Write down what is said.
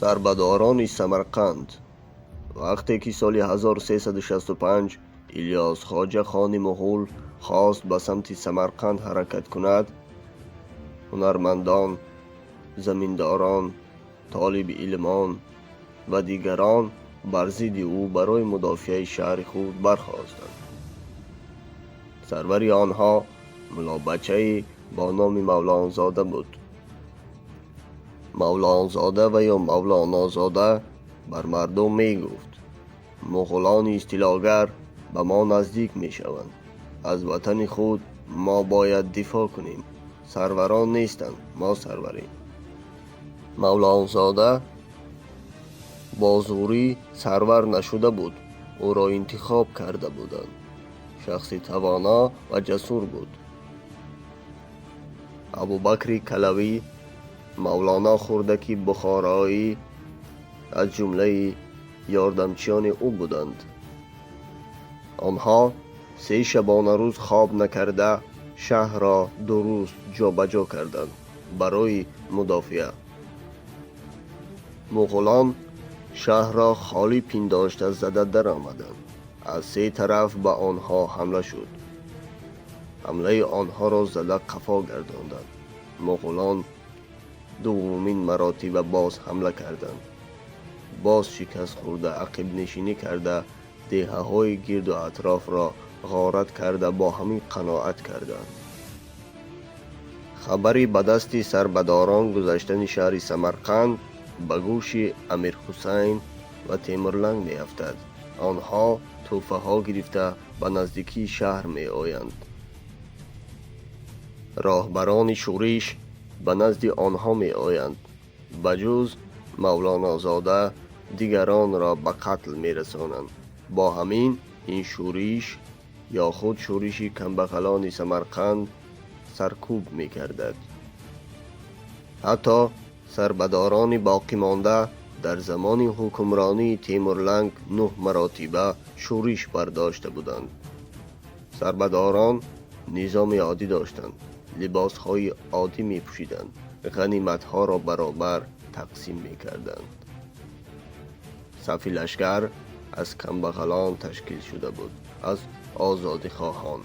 Сарбадорони Самарқанд. Вақте ки соли 1365 Илёс Хоҷа хони муғул хост ба самти Самарқанд ҳаракат кунад, ҳунармандон, заминдорон, толиби илмон ва дигарон бар зидди ӯ барои мудофиаи шаҳри худ бархостанд. Сарвари онҳо муллобачае бо номи Мавлонзода буд. Мавлонзода ва ё Мавлонозода бар мардум мегуфт: муғулони истилогар ба мо наздик мешаванд, аз ватани худ мо бояд дифоъ кунем, сарварон нестанд, мо сарварем. Мавлонзода бо зӯрӣ сарвар нашуда буд, ӯро интихоб карда буданд. Шахси тавоно ва ҷасур буд. Абубакри Калавӣ, Мавлоно Хурдаки Бухороӣ аз ҷумлаи ёрдамчиёни ӯ буданд. Онҳо 3 шабонарӯз хоб накарда шаҳрро дуруст ҷобаҷо карданд барои мудофиа. Муғулон шаҳрро холӣ пиндошта зада даромаданд. Аз се тараф ба онҳо ҳамла шуд. Ҳамлаи онҳоро зада қафо гардонданд. Муғулон дуввумин маротиба боз ҳамла карданд. Боз шикаст хӯрда, ақибнишинӣ карда, деҳаҳои гирду атрофро ғорат карда, бо ҳамин қаноат карданд. Хабари ба дасти сарбадорон гузаштани шаҳри Самарқанд ба гӯши Амирҳусайн ва Темурланг меафтад. Онҳо тӯҳфаҳо гирифта ба наздикии шаҳр меоянд. Роҳбарони шӯриш ба назди онҳо меоянд. Ба ҷуз Мавлонозода дигаронро ба қатл мерасонанд. Бо ҳамин ин шӯриш ё худ шӯриши камбағалони Самарқанд саркӯб мегардад. Ҳатто сарбадорони боқимонда дар замони ҳукмронии Темурланг 9 маротиба шӯриш бардошта буданд. Сарбадорон низоми оддӣ доштанд, либосҳои оддӣ мепӯшиданд, ғаниматҳоро баробар тақсим мекарданд. Сафи лашкар аз камбағалон ташкил шуда буд, аз озодихоҳон.